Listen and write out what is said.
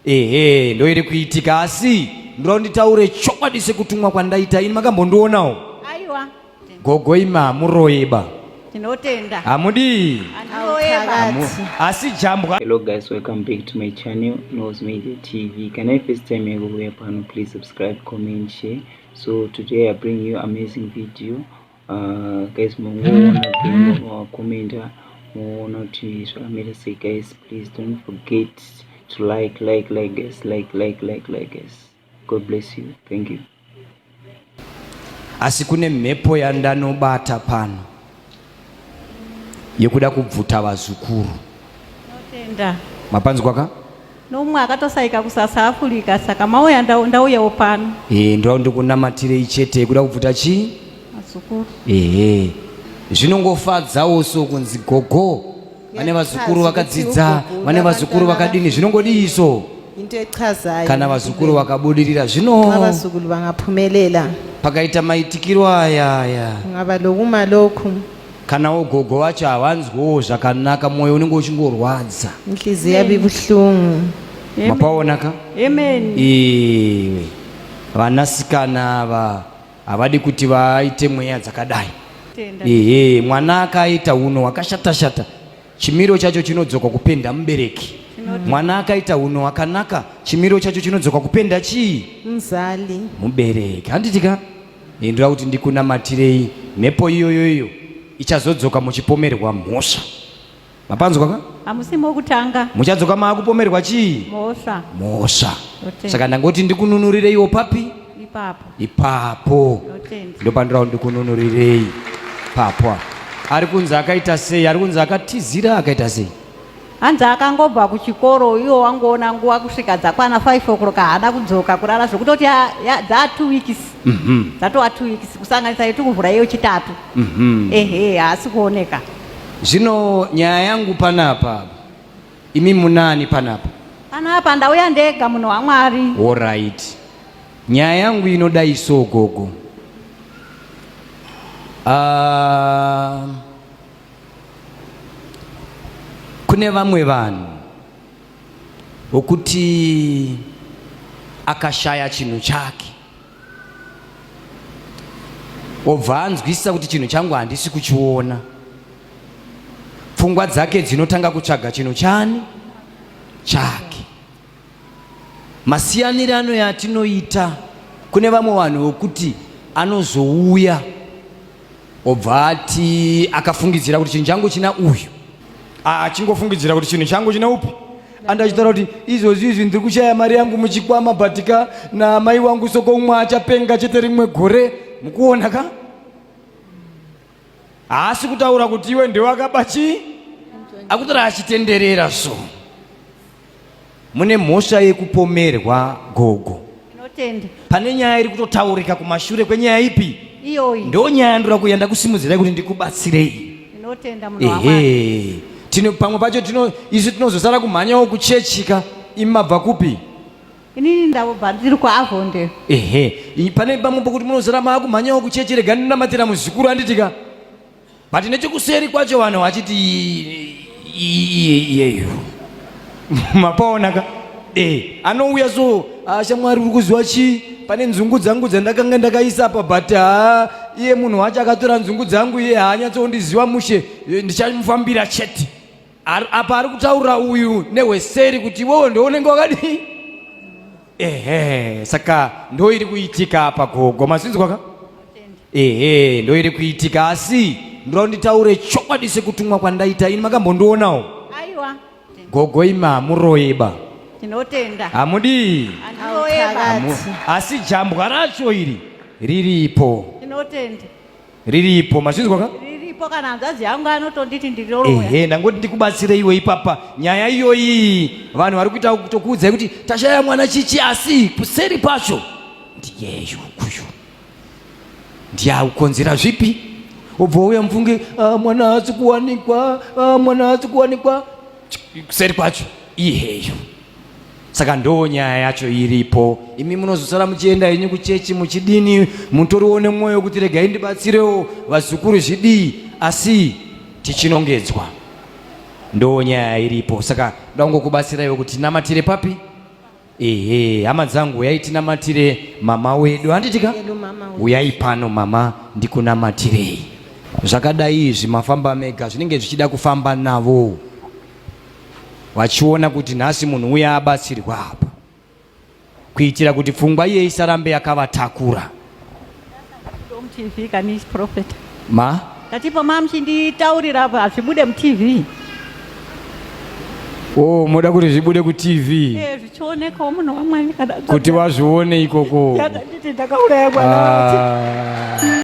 Ehe, ndoiri kuitika asi ndoda nditaure chokwadi sekutumwa kwandaita ini makambondionawo. Aiwa. Gogo imi hamuroyeba. Tinotenda. Hamudii? Handiroyeba. Asi jambwa. Hello guys, welcome back to my channel Knows Media TV. Kana first time yako kuuya pano, please subscribe, comment, share. So today I bring you amazing video. Guys, mungoona commenta muona kuti zvakamira sei guys. Please don't forget to like, like, like guys, like, like, like, like guys. God bless you. Thank you. Asi kune mhepo yandanobata pano yekuda kubvuta vazukuru. Tinotenda. Mapanzwa ka? Nomwe akatosaika kuSouth Africa saka mauya ndauyawo pano. Eh, ndoda ndikunamatirei chete yekuda kubvuta chii? Vazukuru. Ehe. Zvinongofadzawo so kunzi gogo vane vazukuru vakadzidza, vane vazukuru vakadini, zvinongodii so? Into echazayo. Kana vazukuru vakabudirira zvino Abazukulu bangaphumelela. Pakaita maitikiro aya aya. Kungaba lokuma lokhu. Kanawo gogo vacho havanzwowo zvakanaka, mwoyo unenge uchingorwadza. Inhliziyo yabe ibuhlungu. Mapaona ka? Amen. Iwe vanasikana ava havadi kuti vaite mweya dzakadai. Ehe, mwana akaita uno wakashata shata, chimiro chacho chinodzoka kupenda mubereki. Mwana akaita uno wakanaka, chimiro chacho chinodzoka kupenda chii? Mzali. Mubereki. Handiti ka? Ndoda kuti ndikunamatirei mhepo iyoyo iyo ichazodzoka muchipomerwa mhosva. Mapanzwa ka? Hamusi mokutanga. Muchadzoka maakupomerwa chii? Mhosva. Mhosva. Saka ndangoti ndikununurireiwo papi? Ipapo. Ipapo. Ndopandira kuti ndikununurirei papo. Ari kunzi akaita sei? Ari kunzi akatizira akaita sei? Hanzi akangobva kuchikoro iwo wangoona nguva kusvika dzakwana 5 o'clock haana kudzoka kurara zvekutoti dzaa 2 weeks dzatova 2 weeks kusanganisa yetu kuvhura iyo chitatu ehe haasi kuoneka. Zvino nyaya yangu panapa, imi munani panapa? Panapa ndauya ndega munhu waMwari. Alright. Nyaya yangu inodai so gogo. Kune vamwe vanhu vokuti akashaya chinhu chake obva anzwisisa kuti chinhu changu handisi kuchiona, pfungwa dzake dzinotanga kutsvaga chinhu chani chake. Masiyanirano yatinoita, kune vamwe vanhu vokuti anozouya obva ati akafungidzira kuti chinhu changu china uyu, achingofungidzira kuti chinhu changu china upi, andachitaura kuti izvozvi izvi ndiri kushaya mari yangu muchikwama, but ka namai wangu soko umwe achapenga chete rimwe gore. Mukuona ka, haasi kutaura kuti iwe ndewakaba chii, akutora achitenderera. So mune mhosva yekupomerwa gogo. Tinotenda. Pane nyaya iri kutotaurika kumashure kwenyaya ipi iyoyi? Ndo nyaya ndoda kuya ndakusimudzirai kuti ndikubatsirei. Tinotenda munhu waMwari. Ehe, tino pamwe pacho tino isu tinozosara kumhanyawo kuchechika. Imi mabva kupi? Inini ndabva ndiri kuAvondale. Ehe, pane pamwe pokuti munozosara maakumhanyawo kuchechi, rega ndinamatira muzukuru, handitika? But nechekuseri kwacho vanhu vachiti iye iyeyo. Mapaona ka? Anouya so, shamwari uri kuziwa chii? Pane nzungu dzangu dzandakanga ndakaisa apa, but haa iye munhu wacho akatora nzungu dzangu iye haanyatsondiziwa mushe, ndichamufambira chete. Apa ari kutaura uyu nehweseri kuti iwewe ndo unenge wakadii? Ehe, saka ndo iri kuitika apa gogo, mazinzwa ka? Ehe, ndo iri kuitika asi ndoda nditaure chokwadi sekutumwa kwandaita ini makambondionawo. Aiwa. Gogo imi hamuroyeba. Tinotenda. Hamudii? Handiroyeba. Asi jambwa racho iri riripo. Tinotenda. Riripo, mazvinzwa ka? Riripo, kana hanzvadzi yangu anotonditi ndiroroya. Ehe, ndangoti ndikubatsire iwe ipapa. Nyaya iyoyi vanhu vari kuita kutokuudzai kuti tashaya mwana chichi, asi kuseri pacho ndiyeyu kuyu. Ndiye akukonzera zvipi? Obva uya mufunge, mwana haasi kuwanikwa, mwana haasi kuwanikwa. Kuseri kwacho iyeyo. Saka ndo nyaya yacho iripo. Imi munozosara muchienda henyu kuchechi muchidini, mutoriwo nemwoyo kuti regai ndibatsirewo vazukuru zvidii, asi tichinongedzwa. Ndo nyaya iripo. Saka ndoda kungokubatsiraiwo kuti namatire papi? Ehe, hama dzangu, uyai tinamatire mama wedu, handitika? Uyai pano mama, ndikunamatirei. Zvakadai izvi mafamba mega, zvinenge zvichida kufamba navo vachiona kuti nhasi munhu uya abatsirwa apa, kuitira kuti pfungwa iye isarambe yakavatakura. MuTV kani prophet. Ma? Tatipo ma muchinditaurira apa hazvibude muTV. Oh, moda kuti zvibude kuTV? Eh, zvichionekawo munhu waMwari kana kuti vazvione ikoko. Yakanditi ndakauraya mwana. Ah.